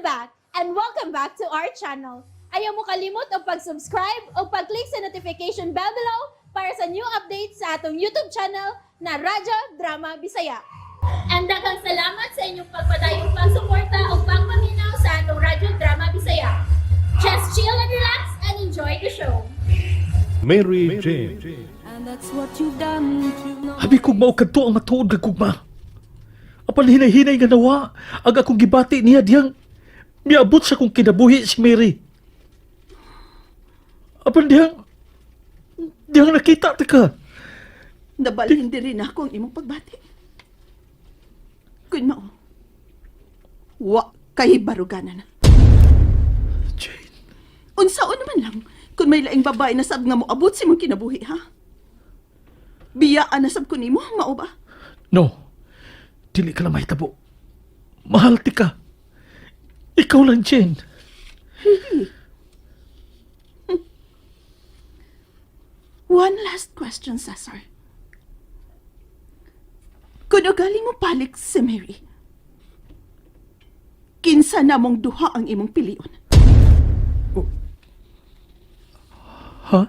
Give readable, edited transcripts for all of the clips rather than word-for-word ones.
I'm back and welcome back to our channel. Ayaw mo kalimot og pag-subscribe o pag-click sa notification bell below para sa new updates sa atong YouTube channel na Radyo Drama Bisaya. And daghang salamat sa inyong pagpadayong pagsuporta o pagpaminaw sa atong Radyo Drama Bisaya. Just chill and relax and enjoy the show. Mary Jane. And that's what you've done to Abi kog mao kadto ang matuod nga gugma. Apan hinay-hinay nga nawa ang akong gibati niya diyang miabot sa akong kinabuhi si Mary. Apan diyang nakita ta ka. Nabalhin diri na ako ang imong pagbati. Kun mao, wa kay baruganan. Jane, Unsaon naman lang kung may laing babae na sab nga moabot sa imong kinabuhi, ha? Biyaan na sab ko nimo, mao ba? No. Dili ka na mahitabo. Mahal ti ka. Ikaw lang, Jane. Really? One last question, Cesar. Kung ugali mo palik si Mary, kinsa namong duha ang imong pilion? Ha?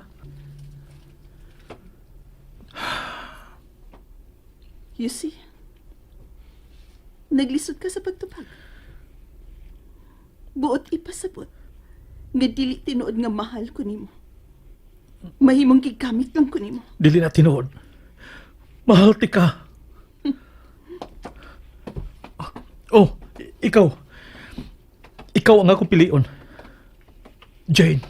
You see, naglisod ka sa pagtubag. Buot ipasabot, nga dili tinuod nga mahal ko nimo. Mahimong gigamit lang ko nimo. Dili na tinuod. Mahal ti ka. Oh, ikaw. Ikaw ang akong pilion. Jane,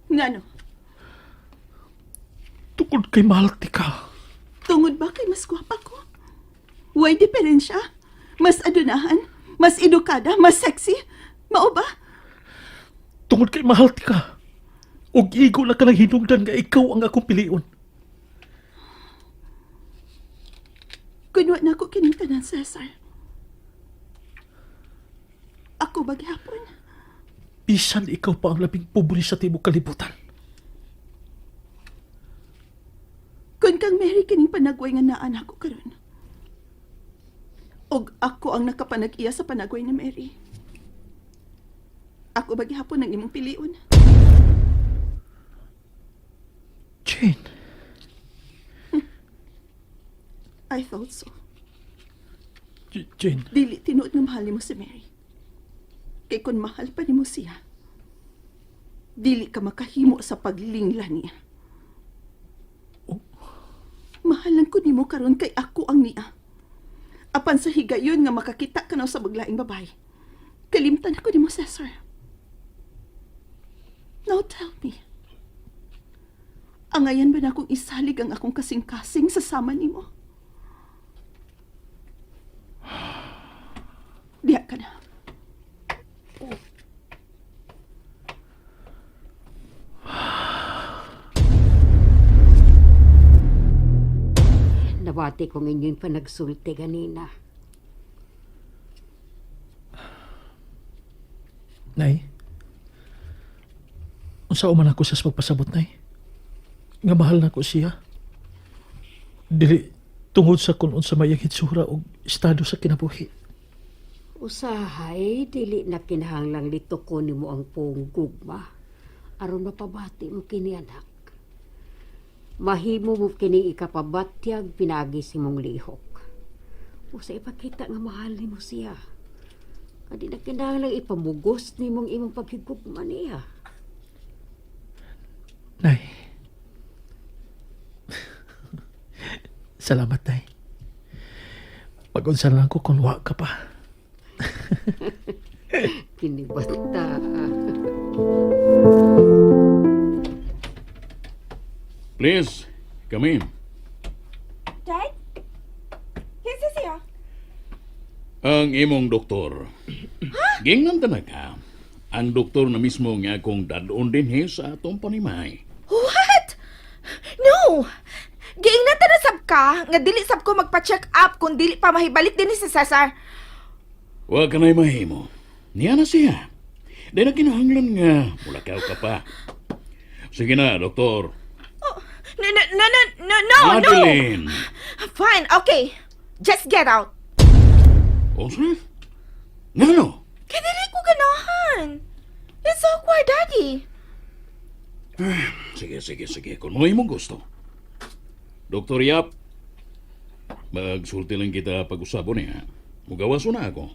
Ngano, tungod kay mahal ti ka. Tungod ba kay mas gwapa ko? Way diferensya? Mas adunahan? Mas edukada? Mas sexy? Mao ba? Tungod kay mahal ti ka. Ug igo na ka ng hinungdan nga ikaw ang akong pilion. Kunwa na ako kining tanan, Cesar. Ako ba gihapon? Bisan ikaw pa ang labing pobre sa tibok kalibutan. Kun kang Mary kining panagway nga naan ako karon. Og ako ang nakapanag-iya sa panagway ni Mary. Ako ba gihapon ang imong pilion? Jane, I thought so. Jane, Dili tinuod nga mahal nimo si Mary. Kay kun mahal pa nimo siya, dili ka makahimo sa paglingla niya. Mahal lang ko nimo karon kay ako ang niya. Apan sa higayon nga makakita ka na sa baglaing babae. Kalimtan ako nimo, Cesar. Now tell me. Angayan ba na akong isalig ang akong kasing-kasing sa sama nimo? Diha ka na. Nabati kong inyong panagsulti ganina. Nay. Unsa man ako sa pagpasabot, Nay? Nga mahal na ko siya. Dili tungod sa kung unsa may ang hitsura og estado sa kinabuhi. Usahay, dili na kinahanglang lituko nimo ang puong gugma. Aron mapabati mo kini, anak. Mahimo mo kini ikapabatyag pinagi si mong lihok. Usa ipakita nga mahal nimo siya. Kadi na kinahanglang ipamugos nimong imong paghigugma niya. Nay. Salamat, Nay. Pag-unsa na lang ko kung wa ka pa. Kini bata. Please, come in. Dad? Kinsa siya? Ang imong doktor. Gingnan ta ka. Ang doktor na mismo nga akong dadon dinhi sa atong panimay. What? No! Giingnan ta na sab ka nga dili sab ko magpa-check up kung dili pa mahibalik dinhi si Cesar. Wa ka na'y mahimo. Niya na siya. Di na kinahanglan nga mulakaw ka pa. Sige na, doktor. No, no, no, no, no, no, no! Adeline! Fine, okay. Just get out. Unsa? Ngano? Kay dili ko ganahan. It's awkward, Daddy. Sige, sige, sige. Kung mo imong gusto. Dr. Yap, magsulti lang kita pag-usabon niya. Mugawaso na ako.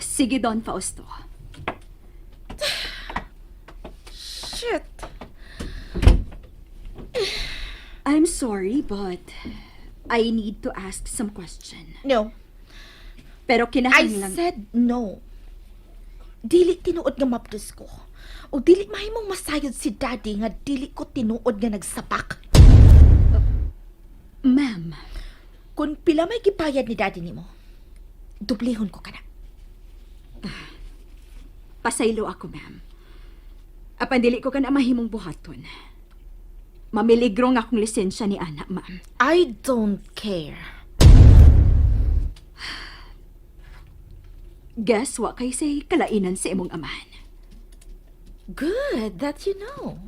Sige, Don Fausto. Shit. I'm sorry, but I need to ask some question. No. Pero I kinahanglan... said no. Dili tinuod nga mapdos ko. O dili mahimong masayod si Daddy nga dili ko tinuod nga nagsapak. Ma'am, Kung pila may gibayad ni Daddy nimo, dublihon ko kana. pasaylo ako, ma'am. Apan dili ko kana mahimong buhaton. Mamiligro nga akong lisensya ni Ana, ma'am. I don't care. Guess wa kay say kalainan sa imong amahan. Good that you know.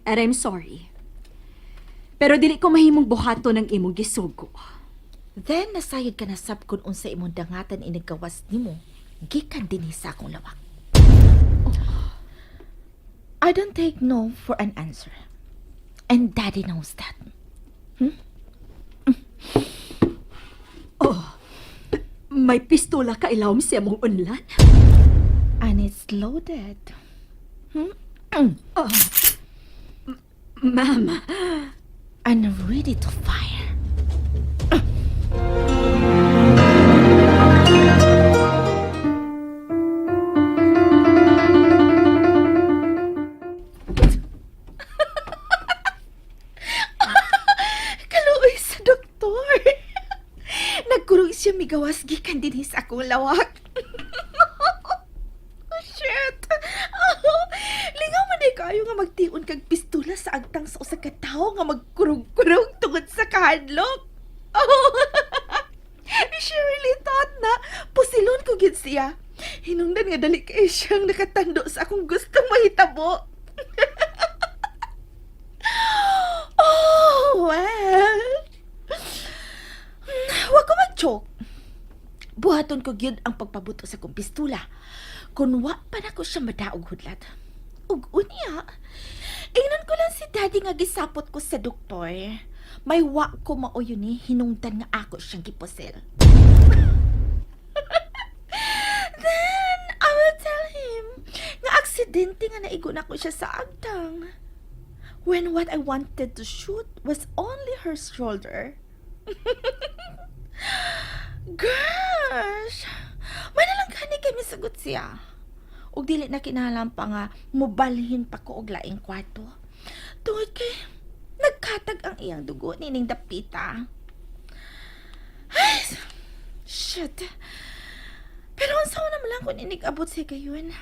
And I'm sorry. Pero dili ko mahimong buhaton ang imong gisugo. Then nasayod ka na sab kung unsa imong dangatan iniggawas nimo gikan dinhi sa akong lawak. I don't take no for an answer. And Daddy knows that. May pistola ka ilawom sa imong unlan? And it's loaded. Ma'am, And ready to fire. Kaluoy sa doktor. Nagkurog siya migawas gikan dinhi sa akong lawak. Oh, shit. Lingaw man di kayo nga magtion kag pistola sa agtang sa usa ka tawo nga magkurog-kurog tungod sa kahadlok. Oh. She really thought na pusilon ko gid siya. Hinungdan nga dali kay siyang nakatando sa akong gustong mahitabo. Oh, well. Wa ko mag-joke. Buhaton ko gyud ang pagpabuto sa kong pistula. Kun wa pa nako siya madaog hudlat. Ug unya, ingnon ko lang si Daddy nga gisapot ko sa doktor. May wa ko mao yun ni hinungdan nga ako siyang giposel. Then, I will tell him nga aksidente nga naigo na ko siya sa agtang. When what I wanted to shoot was only her shoulder. Gosh! May nalang gani kay misagot siya. Ug dili na kinahanglan pa nga mobalhin pa ko og laing kwarto. Tungod kay nagkatag ang iyang dugo nining dapita. Ay, shit. Pero unsa naman lang kung inig-abot siya gayon.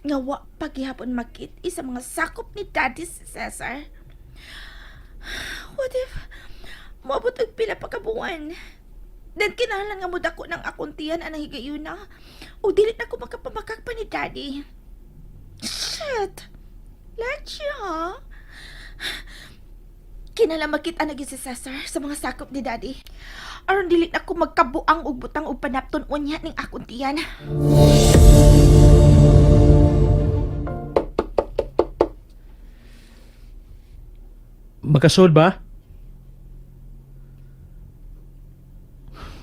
Nga wa pa gihapon makit sa mga sakop ni Daddy si Cesar. What if moabot og pila pa ka buwan? Then kinahanglan nga modako ng akong tiyan anang higayuna. O dili na ko makapamakak pa ni Daddy. Shit! Leche, ha? Kinala makita na gyud si Cesar sa mga sakop ni Daddy. Aron dili na ko magkabuang og butang og panapton unya ning akong tiyan. Makasod ba?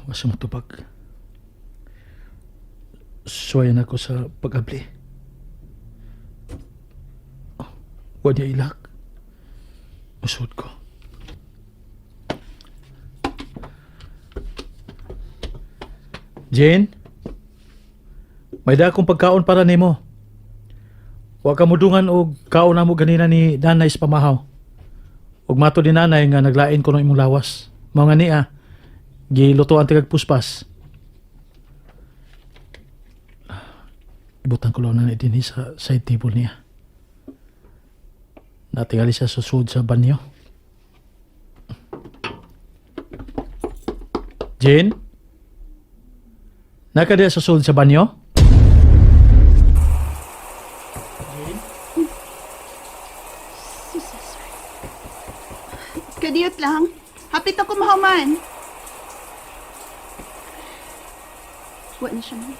Wasa mo tubag. Suwayan ako sa pag-abli. Oh, wa niya ilak. Musod ko. Jane? May dakong pagkaon para nimo. Wa ka mudungan og kaon namo ganina ni nanay sa pamahaw. Ug mato ni nanay nga naglain ko ng imong lawas. Mao nga niya, gilutoan tigag puspas. Ibutan ko lang nanay dinhi sa side table niya. Natingali siya sa sud sa banyo. Jane? Nakadiya sa sud sa banyo? Si Cesar. Kadiyot lang. Hapit ako mahuman. Wa na siya, ma'am.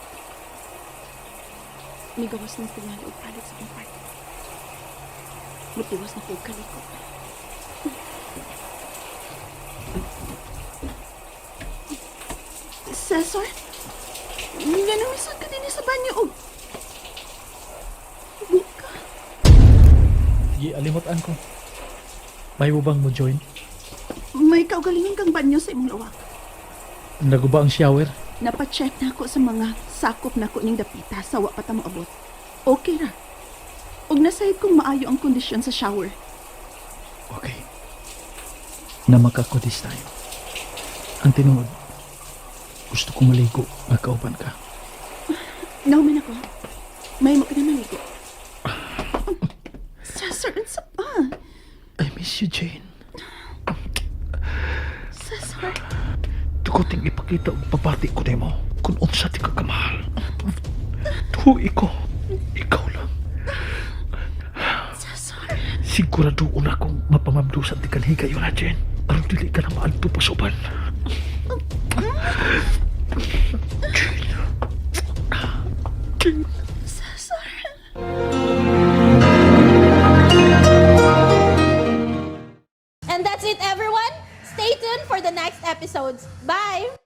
Migawas na tingali og palit sa akong kwarto. Mutiwas na ko og kalikot. Cesar? Nga nang misod ka din sa banyo og buka. Gialimutan ko. May bang mo join? May kaugalingon kang banyo sa imong lawak. Naguba ang shower. Napacheck na ako sa mga sakop na ko ning dapita sa wa pa ta moabot. Okay ra. Ug nasayod kong maayo ang kondisyon sa shower. Okay. Namaka ko this time. Ang tinuod, gusto ko maligo, magkauban ka. Nauman ako. May mo ka na maligo. Cesar, unsa pa? I miss you, Jane. Cesar, Tukoting ipakita og pabati ko nimo kung unsa ti ka kamahal. Tuhi ko, ikaw lang. Cesar. Sigurado una kong mapamamdusan ti kanhiga yun na, Jane. Aron dili ka na maadto pa sa uban. Jane. Jane. Cesar. And that's it, everyone. Stay tuned for the next episodes. Bye!